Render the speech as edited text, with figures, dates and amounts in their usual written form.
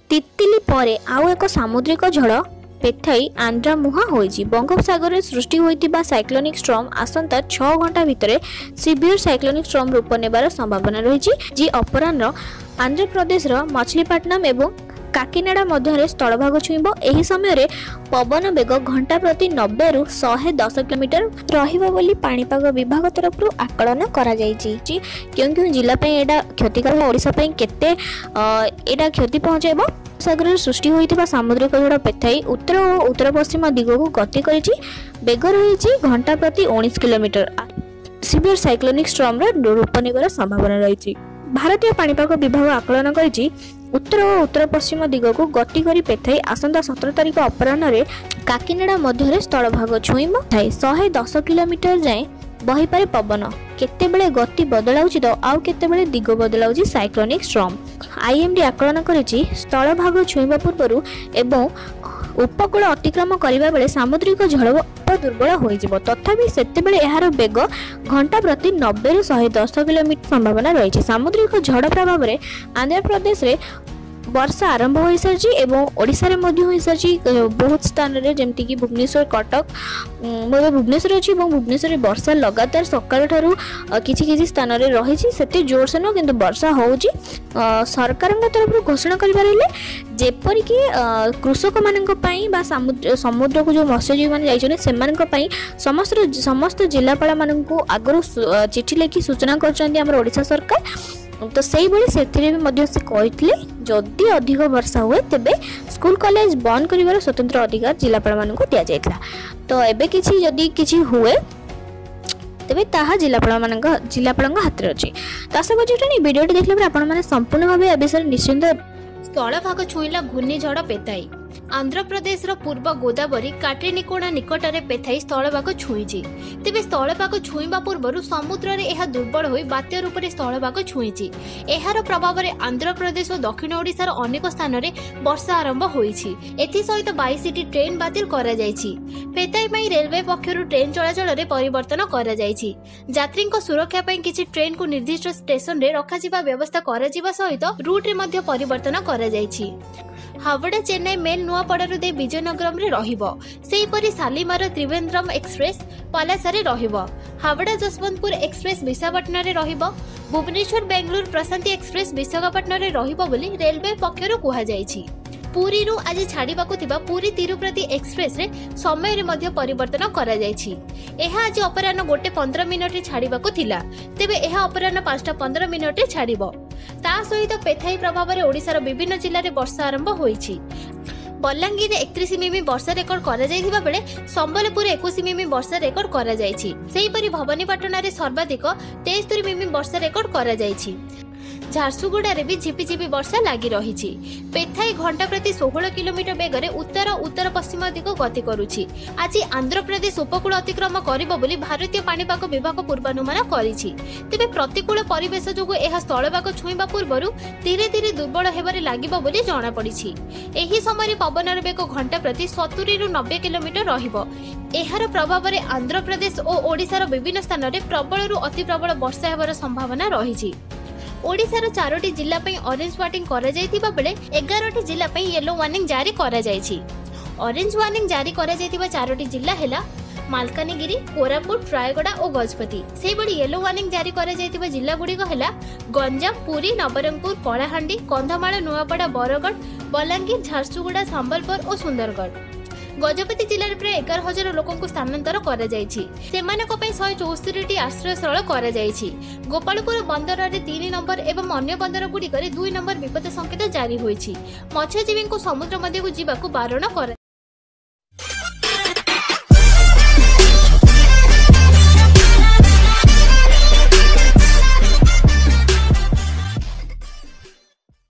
ତିତିଲି ପରେ ଆଉ ଏକ ସାମୁଦ୍ରିକ ଝଡ଼ ପେଥାଇ ଆନ୍ଧ୍ର ମୁହାଁ ହୋଇଛି। ବଙ୍ଗୋପସାଗରରେ ସୃଷ୍ଟି ହୋଇଥିବା ସାଇକ୍ଲୋନିକ୍ ଷ୍ଟ୍ରମ୍ ଆସନ୍ତା 6 ଘଣ୍ଟା ଭିତରେ ସିଭିୟର ସାଇକ୍ଲୋନିକ୍ ଷ୍ଟ୍ରମ୍ ରୂପ ନେବାର ସମ୍ଭାବନା ରହିଛି। ଯିଏ ଅପରାହ୍ନ ଆନ୍ଧ୍ରପ୍ରଦେଶର ମଛଲିପାଟନମ ଏବଂ କାକିନାଡା ମଧ୍ୟରେ ସ୍ଥଳଭାଗ ଛୁଇଁବ। ଏହି ସମୟରେ ପବନ ବେଗ ଘଣ୍ଟା ପ୍ରତି 90ରୁ 110 କିଲୋମିଟର ରହିବ ବୋଲି ପାଣିପାଗ ବିଭାଗ ତରଫରୁ ଆକଳନ କରାଯାଇଛି। କେଉଁ କେଉଁ ଜିଲ୍ଲା ପାଇଁ ଏଇଟା କ୍ଷତିକାରକ, ଓଡ଼ିଶା ପାଇଁ କେତେ ଏଇଟା କ୍ଷତି ପହଞ୍ଚାଇବ? ସାଗରରେ ସୃଷ୍ଟି ହୋଇଥିବା ସାମୁଦ୍ରିକ ଝଡ଼ ପେଥାଇ ଉତ୍ତର ଓ ଉତ୍ତର ପଶ୍ଚିମ ଦିଗକୁ ଗତି କରିଛି। ବେଗ ରହିଛି ଘଣ୍ଟା ପ୍ରତି 19 କିଲୋମିଟର। ସିଭିୟର ସାଇକ୍ଲୋନିକ୍ ଷ୍ଟ୍ରମ୍ର ରୂପ ନେବାର ସମ୍ଭାବନା ରହିଛି। ଭାରତୀୟ ପାଣିପାଗ ବିଭାଗ ଆକଳନ କରିଛି, ଉତ୍ତର ଓ ଉତ୍ତର ପଶ୍ଚିମ ଦିଗକୁ ଗତି କରି ପେଥାଇ ଆସନ୍ତା 17 ତାରିଖ ଅପରାହ୍ନରେ କାକିନାଡା ମଧ୍ୟରେ ସ୍ଥଳଭାଗ ଛୁଇଁବ। 110 କିଲୋମିଟର ଯାଏଁ ବହିପାରେ ପବନ। କେତେବେଳେ ଗତି ବଦଳାଉଛି ତ ଆଉ କେତେବେଳେ ଦିଗ ବଦଳାଉଛି ସାଇକ୍ଲୋନିକ୍ ଷ୍ଟ୍ରମ୍। ଆଇଏମ୍ଡି ଆକଳନ କରିଛି, ସ୍ଥଳଭାଗ ଛୁଇଁବା ପୂର୍ବରୁ ଏବଂ ଉପକୂଳ ଅତିକ୍ରମ କରିବା ବେଳେ ସାମୁଦ୍ରିକ ଝଡ଼ ଦୁର୍ବଳ ହୋଇଯିବ। ତଥାପି ସେତେବେଳେ ଏହାର ବେଗ ଘଣ୍ଟା ପ୍ରତି 90ରୁ 110 କିଲୋମିଟର ସମ୍ଭାବନା ରହିଛି। ସାମୁଦ୍ରିକ ଝଡ଼ ପ୍ରଭାବରେ ଆନ୍ଧ୍ରପ୍ରଦେଶରେ ବର୍ଷା ଆରମ୍ଭ ହୋଇସାରିଛି ଏବଂ ଓଡ଼ିଶାରେ ମଧ୍ୟ ହୋଇସାରିଛି ବହୁତ ସ୍ଥାନରେ, ଯେମିତିକି ଭୁବନେଶ୍ୱର, କଟକ। ମୁଁ ଏବେ ଭୁବନେଶ୍ୱରରେ ଅଛି ଏବଂ ଭୁବନେଶ୍ୱରରେ ବର୍ଷା ଲଗାତାର ସକାଳଠାରୁ କିଛି କିଛି ସ୍ଥାନରେ ରହିଛି। ସେତେ ଜୋରସେ ନୁହଁ, କିନ୍ତୁ ବର୍ଷା ହେଉଛି। ସରକାରଙ୍କ ତରଫରୁ ଘୋଷଣା କରିବାର ହେଲେ, ଯେପରିକି କୃଷକମାନଙ୍କ ପାଇଁ ବା ସମୁଦ୍ରକୁ ଯେଉଁ ମତ୍ସ୍ୟଜୀବୀମାନେ ଯାଇଛନ୍ତି ସେମାନଙ୍କ ପାଇଁ ସମସ୍ତ ଜିଲ୍ଲାପାଳମାନଙ୍କୁ ଆଗରୁ ଚିଠି ଲେଖି ସୂଚନା କରିଛନ୍ତି ଆମର ଓଡ଼ିଶା ସରକାର। ତ ସେଇଭଳି ସେଥିରେ ବି ମଧ୍ୟ ସେ କହିଥିଲେ, ଯଦି ଅଧିକ ବର୍ଷା ହୁଏ ତେବେ ସ୍କୁଲ କଲେଜ ବନ୍ଦ କରିବାର ସ୍ୱତନ୍ତ୍ର ଅଧିକାର ଜିଲ୍ଲାପାଳମାନଙ୍କୁ ଦିଆଯାଇଥିଲା। ତ ଏବେ କିଛି ଯଦି କିଛି ହୁଏ ତେବେ ତାହା ଜିଲ୍ଲାପାଳଙ୍କ ହାତରେ ଅଛି। ତ ଆଶା କରୁଛି ଏ ଭିଡ଼ିଓଟି ଦେଖିଲା ପରେ ଆପଣମାନେ ସମ୍ପୂର୍ଣ୍ଣ ଭାବେ ଏ ବିଷୟରେ ନିଶ୍ଚିନ୍ତ। ସ୍ଥଳଭାଗ ଛୁଇଁଲା ଘୂର୍ଣ୍ଣିଝଡ଼ ପେଥାଇ। ଆନ୍ଧ୍ରପ୍ରଦେଶର ପୂର୍ବ ଗୋଦାବରୀ କାଟ୍ରିନିକୋଣା ନିକଟରେ ପେଥାଇ ସ୍ଥଳଭାଗ ଛୁଇଁଛି। ତେବେ ସ୍ଥଳଭାଗ ଛୁଇଁବା ପୂର୍ବରୁ ସମୁଦ୍ରରେ ଏହା ଦୁର୍ବଳ ହୋଇ ବାତ୍ୟା ରୂପରେ ସ୍ଥଳଭାଗ ଛୁଇଁଛି। ଏହାର ପ୍ରଭାବରେ ଆନ୍ଧ୍ରପ୍ରଦେଶ ଓ ଦକ୍ଷିଣ ଓଡ଼ିଶାର ଅନେକ ସ୍ଥାନରେ ବର୍ଷା ଆରମ୍ଭ ହୋଇଛି। ଏଥିସହିତ 22ଟି ଟ୍ରେନ୍ ବାତିଲ କରାଯାଇଛି। ପେଥାଇ ପାଇଁ ରେଲୱେ ପକ୍ଷରୁ ଟ୍ରେନ୍ ଚଳାଚଳରେ ପରିବର୍ତ୍ତନ କରାଯାଇଛି। ଯାତ୍ରୀଙ୍କ ସୁରକ୍ଷା ପାଇଁ କିଛି ଟ୍ରେନ୍କୁ ନିର୍ଦ୍ଦିଷ୍ଟ ଷ୍ଟେସନରେ ରଖାଯିବା ବ୍ୟବସ୍ଥା କରାଯିବା ସହିତ ରୁଟ୍ରେ ମଧ୍ୟ ପରିବର୍ତ୍ତନ କରାଯାଇଛି। ହାୱଡ଼ା ଚେନ୍ନାଇ ମେଲ୍ ନୂଆପଡ଼ାରୁ ଦେଇ ବିଜୟନଗରମରେ ରହିବ। ସେହିପରି ଶାଲିମାର ତ୍ରିବେନ୍ଦ୍ରମ ଏକ୍ସପ୍ରେସ୍ ପଲାସାରେ ରହିବ। ହାୱଡ଼ା ଯଶବନ୍ତପୁର ଏକ୍ସପ୍ରେସ୍ ବିଶାଖାପାଟଣାରେ ରହିବ। ଭୁବନେଶ୍ୱର ବେଙ୍ଗାଲୁରୁ ପ୍ରଶାନ୍ତି ଏକ୍ସପ୍ରେସ୍ ବିଶାଖାପାଟଣାରେ ରହିବ ବୋଲି ରେଲୱେ ପକ୍ଷରୁ କୁହାଯାଇଛି। ପୁରୀରୁ ଆଜି ଛାଡ଼ିବାକୁ ଥିବା ପୁରୀ ତିରୁପତି ଏକ୍ସପ୍ରେସରେ ସମୟରେ ମଧ୍ୟ ପରିବର୍ତ୍ତନ କରାଯାଇଛି। ଏହା ଆଜି ଅପରାହ୍ନ 1:15 ଛାଡ଼ିବାକୁ ଥିଲା, ତେବେ ଏହା ଅପରାହ୍ନ 5:15 ଛାଡ଼ିବ। ତା ସହିତ ପେଥାଇ ପ୍ରଭାବରେ ଓଡ଼ିଶାର ବିଭିନ୍ନ ଜିଲ୍ଲାରେ ବର୍ଷା ଆରମ୍ଭ ହୋଇଛି। ବଲାଙ୍ଗୀରରେ 31 ମିମି ବର୍ଷା ରେକର୍ଡ କରାଯାଇଥିବା ବେଳେ ସମ୍ବଲପୁରରେ 21 ମିମି ବର୍ଷା ରେକର୍ଡ କରାଯାଇଛି। ସେହିପରି ଭବାନୀପାଟଣାରେ ସର୍ବାଧିକ 73 ମିମି ବର୍ଷା ରେକର୍ଡ କରାଯାଇଛି। ଝାରସୁଗୁଡ଼ାରେ ବି ଝିପିଝିପି ବର୍ଷା ଲାଗି ରହିଛି। ପେଥାଇ ଘଣ୍ଟା ପ୍ରତି 16 କିଲୋମିଟର ବେଗରେ ଉତ୍ତର ଉତ୍ତର ପଶ୍ଚିମ ଦିଗ ଗତି କରୁଛି। ଆଜି ଆନ୍ଧ୍ରପ୍ରଦେଶ ଉପକୂଳ ଅତିକ୍ରମ କରିବ ବୋଲି ଭାରତୀୟ ପାଣିପାଗ ବିଭାଗ ପୂର୍ବାନୁମାନ କରିଛି। ତେବେ ପ୍ରତିକୂଳ ପରିବେଶ ଯୋଗୁଁ ଏହା ସ୍ଥଳଭାଗ ଛୁଇଁବା ପୂର୍ବରୁ ଧୀରେ ଧୀରେ ଦୁର୍ବଳ ହେବାରେ ଲାଗିବ ବୋଲି ଜଣାପଡ଼ିଛି। ଏହି ସମୟରେ ପବନର ବେଗ ଘଣ୍ଟା ପ୍ରତି 70ରୁ 90 କିଲୋମିଟର ରହିବ। ଏହାର ପ୍ରଭାବରେ ଆନ୍ଧ୍ରପ୍ରଦେଶ ଓ ଓଡ଼ିଶାର ବିଭିନ୍ନ ସ୍ଥାନରେ ପ୍ରବଳରୁ ଅତି ପ୍ରବଳ ବର୍ଷା ହେବାର ସମ୍ଭାବନା ରହିଛି। ଓଡ଼ିଶାର 4ଟି ଜିଲ୍ଲା ପାଇଁ ଅରେଞ୍ଜ ୱାର୍ଣ୍ଣିଂ କରାଯାଇଥିବା ବେଳେ 11ଟି ଜିଲ୍ଲା ପାଇଁ ୟେଲୋ ୱାର୍ଣ୍ଣିଂ ଜାରି କରାଯାଇଛି। ଅରେଞ୍ଜ ୱାର୍ଣ୍ଣିଂ ଜାରି କରାଯାଇଥିବା 4ଟି ଜିଲ୍ଲା ହେଲା ମାଲକାନଗିରି, କୋରାପୁଟ, ରାୟଗଡ଼ା ଓ ଗଜପତି। ସେହିଭଳି ୟେଲୋ ୱାର୍ଣ୍ଣିଂ ଜାରି କରାଯାଇଥିବା ଜିଲ୍ଲାଗୁଡ଼ିକ ହେଲା ଗଞ୍ଜାମ, ପୁରୀ, ନବରଙ୍ଗପୁର, କଳାହାଣ୍ଡି, କନ୍ଧମାଳ, ନୂଆପଡ଼ା, ବରଗଡ଼, ବଲାଙ୍ଗୀର, ଝାରସୁଗୁଡ଼ା, ସମ୍ବଲପୁର ଓ ସୁନ୍ଦରଗଡ଼। ଗଜପତି ଜିଲ୍ଲାରେ ପ୍ରାୟ 11,000 ଲୋକଙ୍କୁ ସ୍ଥାନାନ୍ତର କରାଯାଇଛି। ସେମାନଙ୍କ ପାଇଁ 174ଟି ଆଶ୍ରୟସ୍ଥଳ କରାଯାଇଛି। ଗୋପାଳପୁର ବନ୍ଦରରେ 3 ନମ୍ବର ଏବଂ ଅନ୍ୟ ବନ୍ଦରଗୁଡ଼ିକରେ 2 ନମ୍ବର ବିପଦ ସଂକେତ ଜାରି ହୋଇଛି। ମତ୍ସ୍ୟଜୀବୀଙ୍କୁ ସମୁଦ୍ର ମଧ୍ୟକୁ ଯିବାକୁ ବାରଣ କରା